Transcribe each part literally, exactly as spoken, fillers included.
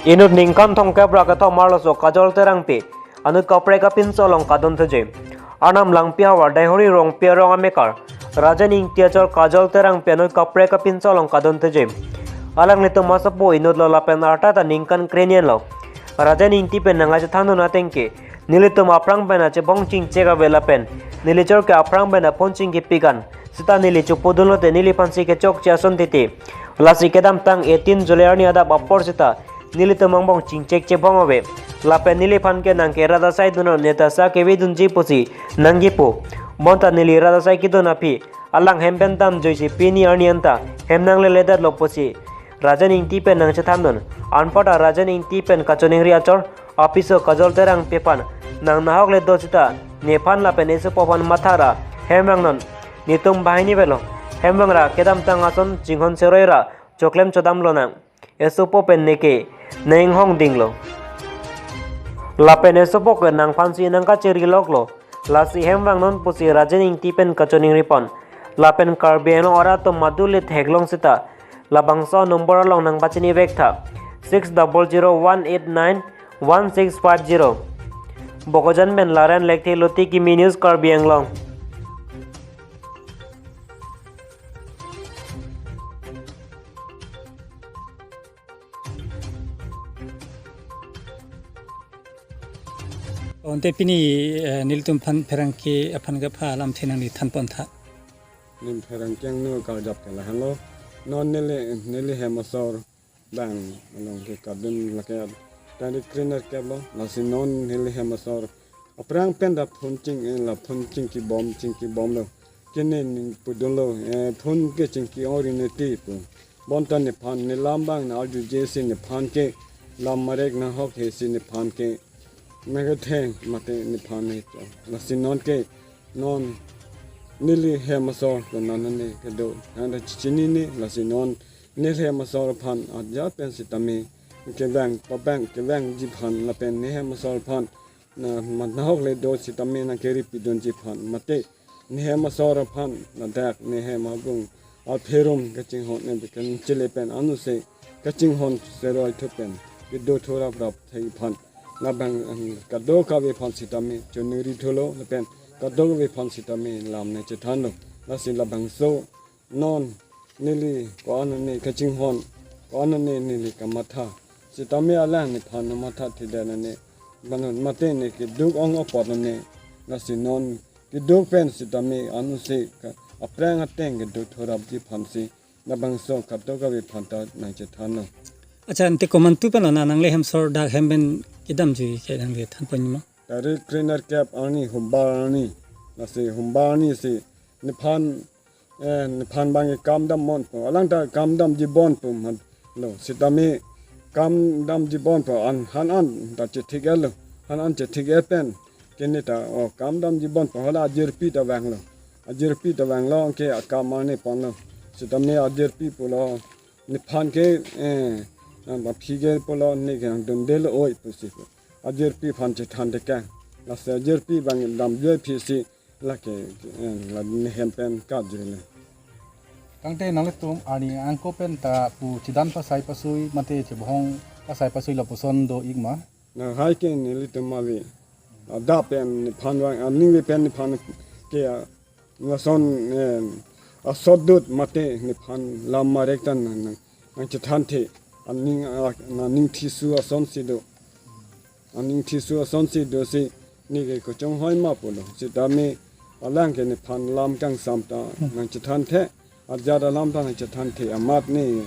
Inut ningkan thomkep ra kethom arloso Kajol Terangpi anut kaprek apinso along kadun theje. Arnam Langpi havar Daihori Rongpi arong amekar Rajen Ingti achor Kajol Terangpi anut kaprek apinso along kadun theje. Alanglitum asopo inutlo lapen arta ta ningkan kreni anlo. Rajen Ingti pen nangkachethandun ateng ke nelitum aphrang pen achebong chingchek ave lapen neli chor ke aphrang pen aphone chingkipik an seta neli chopudunlote neliphansi kechokche ason titi. Lasi kedamtang eighteen July arni adap apor seta nelitum angbong chingchek chebong ave. Lapen neliphan ke nangke rat asai dunnon, ne ta sa kevedunji pusi nangkipu. Bonta neli rat asai kedun aphi alang hem pen damjuisi pini arni anta hem nangleledetlo pusi Rajen Ingti pen nangchethandun. Anparta Rajen Ingti pen kachoningri achor apiso Kajol Terangpi aphan nang nahok le do seta nephan lapen esopo aphan matha ra hem vangnon. Netum banghini avelo. Hem vang ra kedamtang ason chinghon seroi ra choklem chodam lonang. Esopo pen neke nang inghong dinglo. Lapen esopo ke nangphansi nangkachiri loklo. Lasi hem vangnon pusi Rajen Ingti pen kachoningri pon. Lapen Karbi Anglong arat atum madu le theklong seta labangso number along nangpachini vektha, six double zero one eight nine one six five zero. Bokajan pen Laren Lekthe, Luti Kimi News, Karbi Anglong. Ante pini, eh, nelitum aphan pherangke aphan kapha alamthe nangli thanpon tha. Ning pherangke angno karjap ke lahenlo. Non neli, neli hem asor bang along ke kadun lake tarik kreni kep lo. Lasi non neli hem asor aphrang pen ta phone ching, eh, la phone chingkibom, chingkibomlo. Kene ning pudunlo, eh, phone ke chingki ong ri ne ti pu. Bonta nephan ne lam bang na arjuje si nephan ke lam marek nahok he si nephan ke nangketheng mate nephan ne cho. Lasi non ke non neli hem asor ko non ne kedo. Nang ta chichinine, lasi non neli hem asor aphan ajat pen sitame kevang pabang kevangji aphan lapen ne hem asor aphan na mat nahok le do sitame nangkeri pidunji aphan mate ne hem asor aphan ladak ne hem agung apherum kachinghon ne bikan chile pen anuse kachinghon seroi thu pen kedo thu raprap thei aphan labang, em, kadokave aphan sitame choningri thulo lapen kadokave aphan sitame lam nangchethanlo. Lasi labangso non neli ko-an ne kachinghon, ko-an ne neli kamatha sitame alang nephan matha thidetnone, banon mate ne keduk ong apotnone. Lasi non keduk pen sitame anuse ka aphrang ateng kedo thurapji aphansi labangso kadokave aphan ta nangchethanlo. Acha, ante komantu pen lo na nangli hem asor dak hem pen kedamjui ke nangli thanpon ma? Tarik kreni kep arni humbar arni. Lasi humbar arni si nephan, eh, nephan bang kam dam mon po. Alang ta kam damji bon po man lo. Sitame kam damji bon po an han an ta chethik-etlo. Han an chethik-et pen kene ta o kam damji bon po hala ajirpi ta vanglo. Ajirpi ta vanglo ke akam arni ponlo. Sitame ajirpi pulo nephan ke, eh, aphi ke pulo ne ke nangdundelo oi pusi pu. Ajirpi aphan chethan tekang. Lasi ajirpi bang damjui aphi si lake, eh, la ne hem pen katjuilo. Tangte nanglitum arni angko pen ta pu chedan pasai pasui mate chebohong pasai pasui lapuson do-ik ma? Nanghai ke nelitum ave. Adap pen nephan vang, aning ve pen nephan ke, ah, lason, eh, asodut mate nephan lam marek ta nang, nang, nangchethanthe. Aning, ah, na ning thisu asonsi do. Aning thisu asonsi do si ne ke kochonghoi ma pulo. Sitame alang ke nephan lam kangsam ta nangchethanthe. Ajat alam ta nangchethanthe amat ne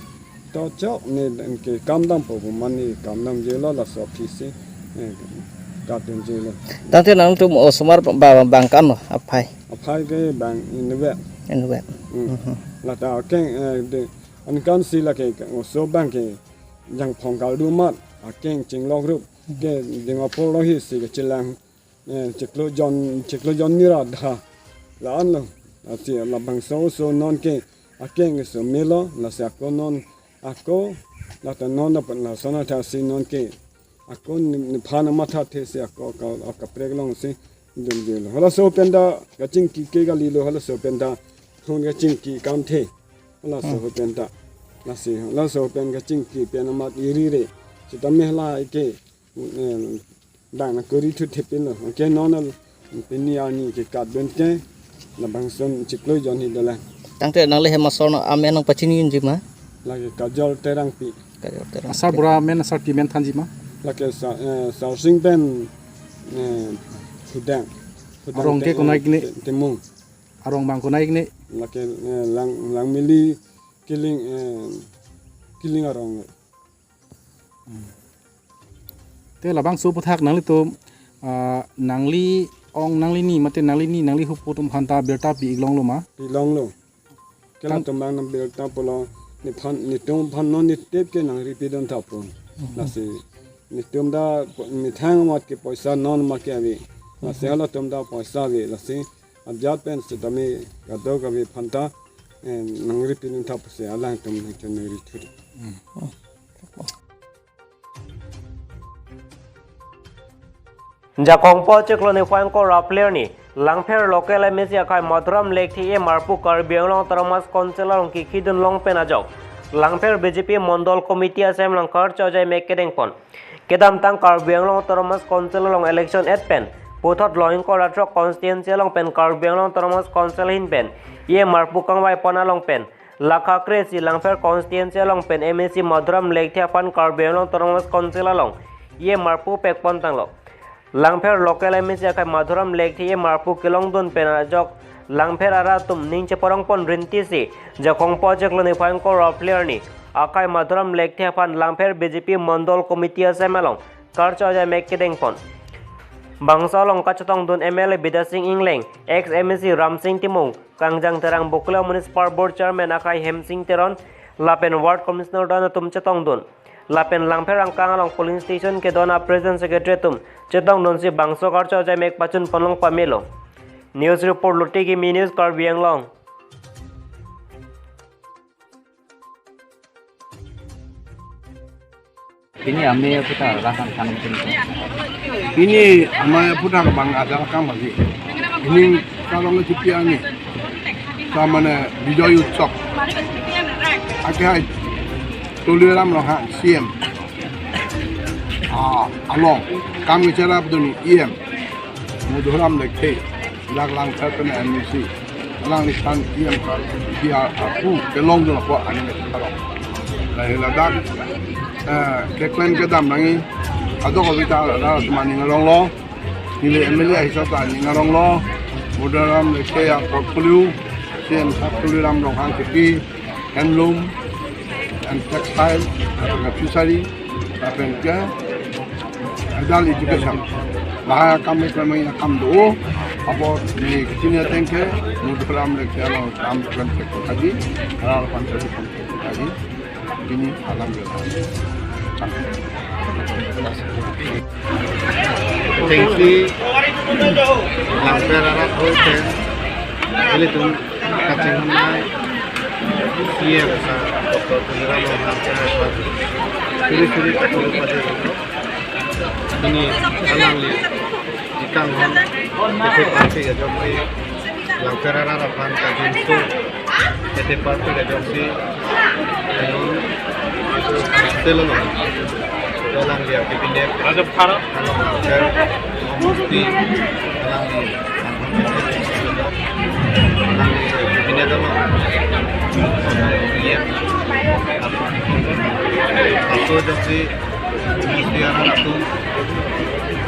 to chok ne ke kam dampo pu man ne kam damjuilo laso aphi si, eh, katdunjuilo. Tangte nangtum osomar ba-, bang ko-an lo aphai? Aphai ke bang inutvet. Inutvet. Hmm. Mhm. Lata akeng, eh, de, ankan si lake oso bang ke jangphong kaldu amat akeng chinglok rup ke Dimapur lo hi si kechelang, eh, chiklo jon, chiklo jon mira dha. La-an lo. Lasi labangso oso non ke akeng ke so melo, lasi ako non, ako, lata non apa lason atha si non ke ako ne, nephan mathathe si ako ka, akaprek along si dunjuilo. Halaso pen ta kachingki ke kalilo, halaso pen ta phone kachingki kamthe. Halaso, hmm, pen ta. Lasi, halaso pen kachingki pen amat iri re. Sitame hala ke, eh, dang nangkori thu thepin lo. Ke non al pini arni ke kat ben ke labangson chiklo jon hi dolang. Tangte nangli hem asor nang amen nangpachini unji ma? Lake Kajol Terangpi. Kajol Terangpi. Asar bura amen asar kemen thanji ma? Lake sa-, eh, Sarsing pen, eh, Hudang. Hudang Arong ke te-, konai kene? Te-, Timung. Arong bang konai kene? Lake, eh, Lang, Langmili Kiling, eh, Kiling arong. Te labangso aphuthak nanglitum, ah, nangli ong nanglini mate nanglini nangli hupu atum aphanta birta pi-ik longlo ma? Pi-ik longlo. Kela Tang- tumbang nang birta pulo, nephan, netum aphan non netep ke nangri pidun tha pu. Mhm. Lasi netum ta po-, methang amat ke poisa non amat ke ave. Lasi Mhm. halatum ta poisa ave. Lasi ajat pen sitame kadokave aphanta, eh, nangri pidun tha pusi alangtum nangtum nangri thu. Hmm. Jakongpo chiklo niphai ingkoi ra phli arni, Langpher local M A C akhai Madhuram Lekthe E M arpu Karbi Anglong Autonomous Council along kekhidun long pen ajok, Langpher B J P Mondol Committee asem along karcho ajai mek kedengpon. Kedamtang Karbi Anglong Autonomous Council along election et pen puthot long ingkoi ra throk constituency along pen Karbi Anglong Autonomous Council ahin pen E M arpu kangvaipon along pen lakha kre-isi Langpher constituency along pen M A C Madhuram Lekthe aphan Karbi Anglong Autonomous Council along E M arpu pekpon tanglo. Langpher local M A C akhai Madhuram Lekthe E M arpu kelongdun pen ajok Langpher arat atum ning cheparongpon rintisi, Jakongpo chiklo niphai ingkoi ra phli arni akhai Madhuram Lekthe aphan Langpher B J P Mondol Committee asem along karcho ajai mek kedengpon. Bangso along kachetongdun M L A Bidya Sing Engleng, ex M A C Ramsing Timung, Kangjang Terang, Bokolia Municipal Board Chairman akhai Hemsing Teron, lapen Ward Commissioner don atum chetongdun. Lapen Langpher angkang along polling station kedon a-president secretary atum chetongdunsi bangso karcho ajai mek pachunpon long pamelo. News report, Lotegi Mi News, Karbi Anglong. Pini amei aphuthak rakan kang pini. Pini amei aphuthak bang ajak kang bagi. Pini kalong ke T P R ni. Samane Bijoy Utsav. Akhai Tuliram Ronghang C M. Ah, along. Kam kecherap dun E M. Madhuram Lekthe, lak Langpher pen M A C, alangli aphan E M ka, T P R arpu kelongdun apot ani le tharok. Lahei ladak, eh, keklem kedam nangji, adok abita la la atum aning aronglo, neli M L A ahisap ta aning aronglo, Madhuram Lekthe a-portfolio, C M sahab Tuliram Ronghang kipi, handloom and textile, lapen fishery, lapen ke adult education. Lahai akam ke kami akam do, apot neli kechini ateng ke, Madhuram Lekthe along kam klemkle kaji, halal aphan kaji, kaji. Pini alam ke. Atengsi Langpher arat hoi ke, ilitum kachinghon nai, C M sahab Doctor Tuliram Ronghang sahab, suri suri kachinghon pajir. Pini alangli ikanghon, isi party ajoksi, Langpher arat aphan kajinso, isi party ajoksi, anon, selo no. Alangli a-cabinet, Raja Bharat. Along Langpher, Musti, alangli, alangli, cabinet along. Iya. Aso ajoksi, Musti arat atum,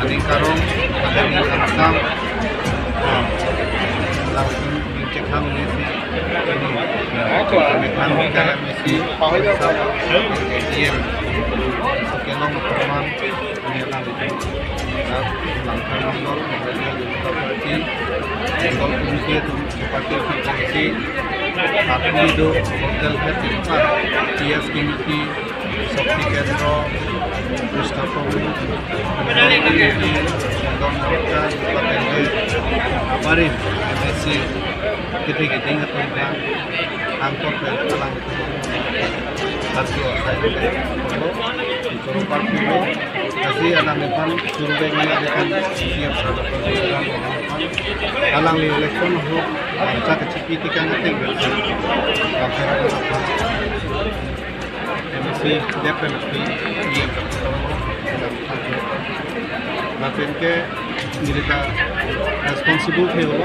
aning karong, aning karong. Langsung cek ham ini sih. Kami kan bicara misi. Iya. Oke, long perman. Ini lang. Langkah nomor, kalau fungsi itu seperti fungsi. Tapi itu hotel head itu kan. Iya, security. Shakti Kendra, Krishna Prabhu, Mondol Committee, Mondol Morcha, Patenge, Abarim, M A C, kiti kiti ngatong ka, angkor ke alang itu, satu asai itu, itu party itu, kasi alang itu, suruh dengan itu, siap satu program, alangli election ho, cak kecipi tiga ngateng, akhirnya apa? M A C Dep pen aphi E M lapen ke neli ta responsible thelo.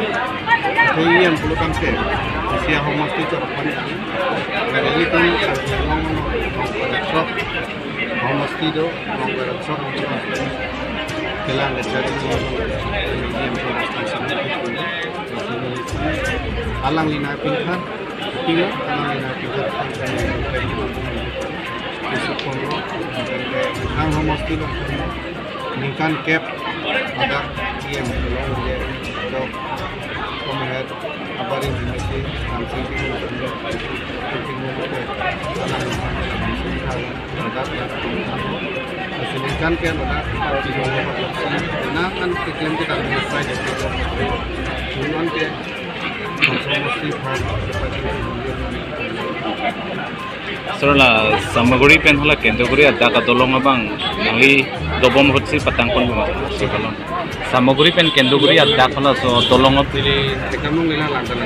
Athe E M pulo tangte isi ahomosti chot aphan. Neli pun Karbi Anglong Nongkrep homosti do, Nongkrep kelang kechari E M responsible. Alangli nangpinthak, pilo, alangli nangpinthak, isuk ponlo, ang homosti lo, ningkan kep, adak E M along je, dok, komehet, abaring mesi, samsing, adak, adak, ningkan kep, adak, nang kan keklem kita, ningkan kep, Sir, la Samaguri pen hala Kendoguri adak adolong abang nangli dobom ahutsi patang pon buma, si dolong. Samaguri pen Kendoguri adak halaso dolong ap- Neli tekamung nila langkala